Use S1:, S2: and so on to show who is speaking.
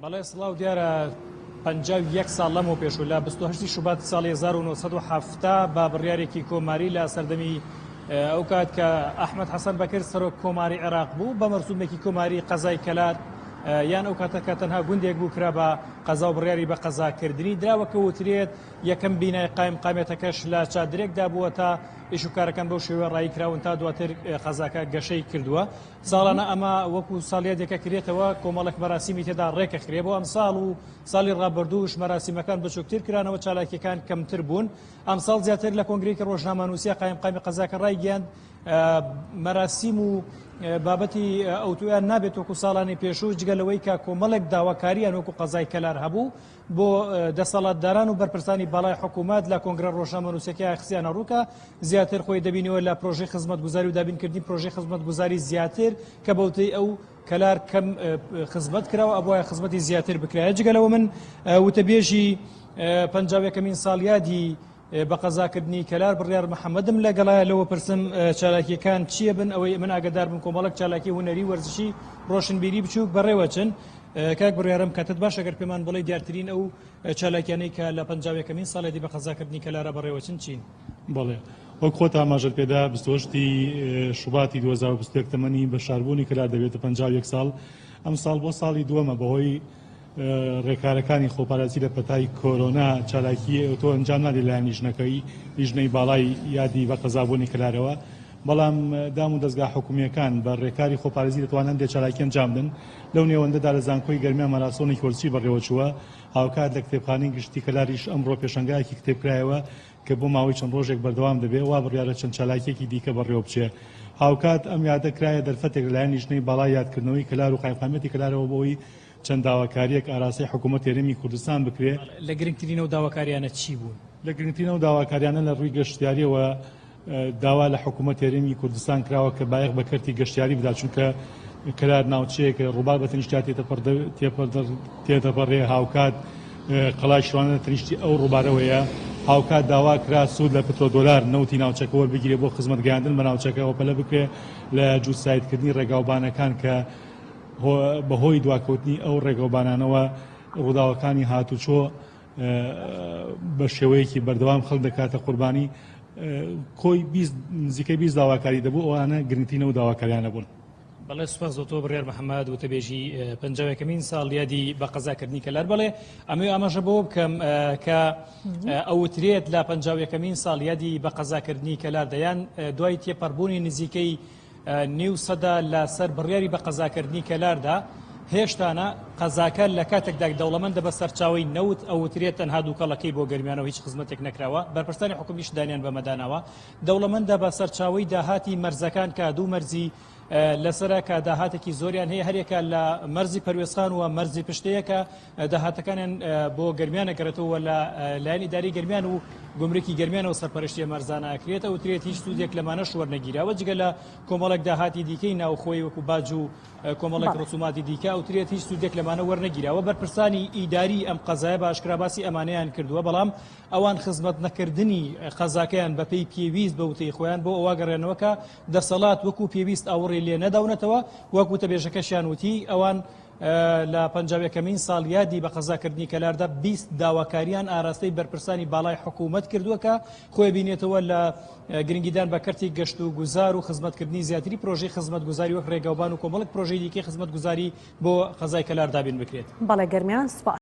S1: بەڵێ سڵاو دیارە 51 ساڵ لەمەو پێش و لە 28 شوبات ساڵی 1970 بە بڕیارێکی کۆماری لە سەردەمی ئەو کات کە ئەحمد حەسەن بەکر سەرۆک کۆماری عێراق بوو بە مەرسومێکی کۆماری قەزای کەلار یان ئەو کاتە کە تەنها گوندێک بوو کرا بە قەزا و بڕیاری بە قەزاکردنی دراوە کە وترێت یەکەم بینای قایم قامێتەکەش لە چادرێکدا بووە تا ئیش و کارەکان بەو شێوە ڕایی کراون تا دواتر قەزاکە گەشەی کردووە. ساڵانە ئەمە وەکو ساڵیادێکە کرێتەوە کۆمەڵێک مەراسیمی تێدا ڕێکەخرێ بۆ ئەمساڵ و ساڵی ڕابردووش مەراسیمەکان بچووکتر کرانەوە چالاکیەکان کەمتر بوون ئەمساڵ زیاتر لە کۆنگرێکی ڕۆژنامەنووسە قایمقامی قەزاکە ڕایگەیاند مەراسیم و بابەتی ئەوتویان نابێت وەکو ساڵانی پێشوو جگە لەوەی کە کۆمەڵێک داواکاریان وەکو قەزای کەلار هەبوو بۆ دەسەڵاتداران و بەرپرسانی باڵای حکوومەت لە کۆنگرە ڕۆژنامەنووسەکەی خستیانە ڕوو کە زیاتر خۆی دەبینەوە لە پرۆژەی خزمەتگوزاری و دابینکردنی پرۆژەی خزمەتگوزاری زیاتر کە بەوتەی ئەو کەلار کەم خزمەت کراوە ئەبوایە خزمەتی زیاتر بکرایە جگە لەوە من وتەبێژی پەنجاویەکەمین ساڵیادی بە قەزاکردنی کەلار بڕیار محەممەدم لەگەڵایە لەوە پرسم چالاکیەکان چییە بن ئەوەی من ئاگدار بم کۆمەڵک چالاکی هونەری وەرزشی ڕۆشنبیری بچووک بەڕێوەچن کاک بڕیارم کاتت باش ئەگەر پێمان بڵێ دیارترین ئەو چالاکیانەی کە لە پەنجاویەکەمین ساڵیادی بە قەزاکردنی کەلارە بەڕێوەچن چین؟
S2: بەڵێ وەک خۆت ئاماژەت پێدا 28 شوباتی 2021 تەمەنی بە شاربوونی کەلار دەبێتە 51 ساڵ ئەم ساڵ بۆ ساڵی دووەمە بەهۆی ڕێکارەکانی خۆپارێزی لە پەتای کۆرۆنا چالاکی ئەوتۆ ئەنجام نادێت لایەن لیژنەکەی لیژنەی باڵای یادی بە قەزابوونی کەلارەوە بەڵام دام و دەزگا حکومییەکان بە ڕێکاری خۆپارێزی دەتوانن هەندێک چالاکی ئەنجام بدەن لەو نێوەندەدا لە زانکۆی گەرمیان ماراسۆنێکی وەرزشی بەڕێوەچووە هاوکات لە کتێبخانەی گشتی کەلاریش ئەمڕۆ پێشانگایەکی کتێب کرایەوە کە بۆ ماوەی چەند ڕۆژێک بەردەوام دەبێت وا بڕیارە چەند چالاکییەکی دیکە بەڕێوەبچێ هاوکات ئەم یادە کرایە دەرفەتێک لەلایەن لیژنەی باڵای یادکردنەوەی کەلار و قایمقامیەتی کەلارەوە بۆ ئەوەی چەند داواکارییەک ئاراستەی حکوومەتی هەرێمی کوردستان بکرێ.
S1: لە گرنگترین ئەو داواکارییانە چی بوون؟
S2: لە گرنگترین ئەو داواکارییانە لە ڕووی گەشتیارییەوە داوا لە حکوومەتی هەرێمی کوردستان کراوە کە بایەخ بە کەرتی گەشتیاری بدات، چونکە کەلار ناوچەیەکە ڕووبار بە تەنیشتیا تێدەپەڕێ، هاوکات قەڵای شوانە لە تەنیشتی ئەو ڕووبارەوەیە، هاوکات داوا کرا سوود لە پترۆدۆلار نەوتی ناوچەکە وەربگیرێ بۆ خزمەت گەیاندن بە ناوچەکە و پەلە بکرێ لە جووتسایدکردنی ڕێگاوبانەکان کە بەهۆی دواکەوتنی ئەو ڕێگەوبانانەوە ڕووداوەکانی هاتوچۆ بە شێوەیەکی بەردەوام خەڵک دەکاتە قوربانی کۆی نزیکەی 20 داواکاری دەبوو ئەوانە گرنگترین ئەو داواکاریانە بوون.
S1: بەڵێ سوپاس بۆ تۆ بڕیار محەممەد وتەبێژی پەنجاویەکەمین ساڵ یادی بە قەزاکردنی کەلار بەڵێ ئەمەوێ ئاماژە بەوە بکەم کە ئەوترێت لە پەنجاویەکەمین ساڵ یادی بە قەزاکردنی کەلار دەیان دوای تێپەڕبوونی نزیکەی نیو سەدە لە سەر بڕیاری بە قەزاکردنی کەلاردا، هێشتانە قەزاکە لە کاتێکدا دەوڵەمەندە بە سەرچاوەی نەوت، ئەوترێت تەنها دووکەڵەکەی بۆ گەرمیانە و هیچ خزمەتێک نەکراوە، بەرپرسانی حکومیش دانیان بەمەدا ناوە. دەوڵەمەندە بە سەرچاوەی داهاتی مەرزەکان کە دوو مەرزی لەسەرە کە داهاتێکی زۆریان هەیە هەریەکە لە مەرزی پەروێزخان و مەرزی پشتەیە کە داهاتەکانیان بۆ گەرمیان ئەگەڕێتەوە لە لایەن ئیداری گەرمیان و گومرکی گەرمیانەوە سەرپەرشتی مەرزانە ئەکرێت ئەوترێت هیچ سوودێک لەمانەش وەرنەگیراوە جگە لە کۆمەڵێک داهاتی دیکەی ناوخۆی وەکو باج و کۆمەڵێک ڕسوماتی دیکە ئەوترێت هیچ سوودێک لەمانە وەرنەگیراوە بەرپرسانی ئیداری ئەم قەزایە بە ئاشکرا باسی ئەمانەیان کردووە بەڵام ئەوان خزمەت نەکردنی قەزاکەیان بەپێی پێویست بە وتەی خۆیان بۆ ئەوە گەڕێنەوە کە دەسەڵات وەکو پێویست ئاوڕی لێ نەداونەتەوە وەک وتەبێژەکەشیان وتی ئەوان لە پەنجاویەکەمین ساڵیادی بە قەزاکردنی کەلاردا 20 داواکاریان ئاراستەی بەرپرسانی باڵای حکوومەت کردووە کە خۆی بینێتەوە لە گرنگیدان بە کەرتی گەشت و گوزار و خزمەتکردنی زیاتری پرۆژەی خزمەتگوزاری وەک ڕێگاوبان و کۆمەڵک پرۆژەی دیکەی خزمەتگوزاری بۆ قەزای کەلار دابین بکرێت.
S3: بەڵێ گەرمیان سوپاس.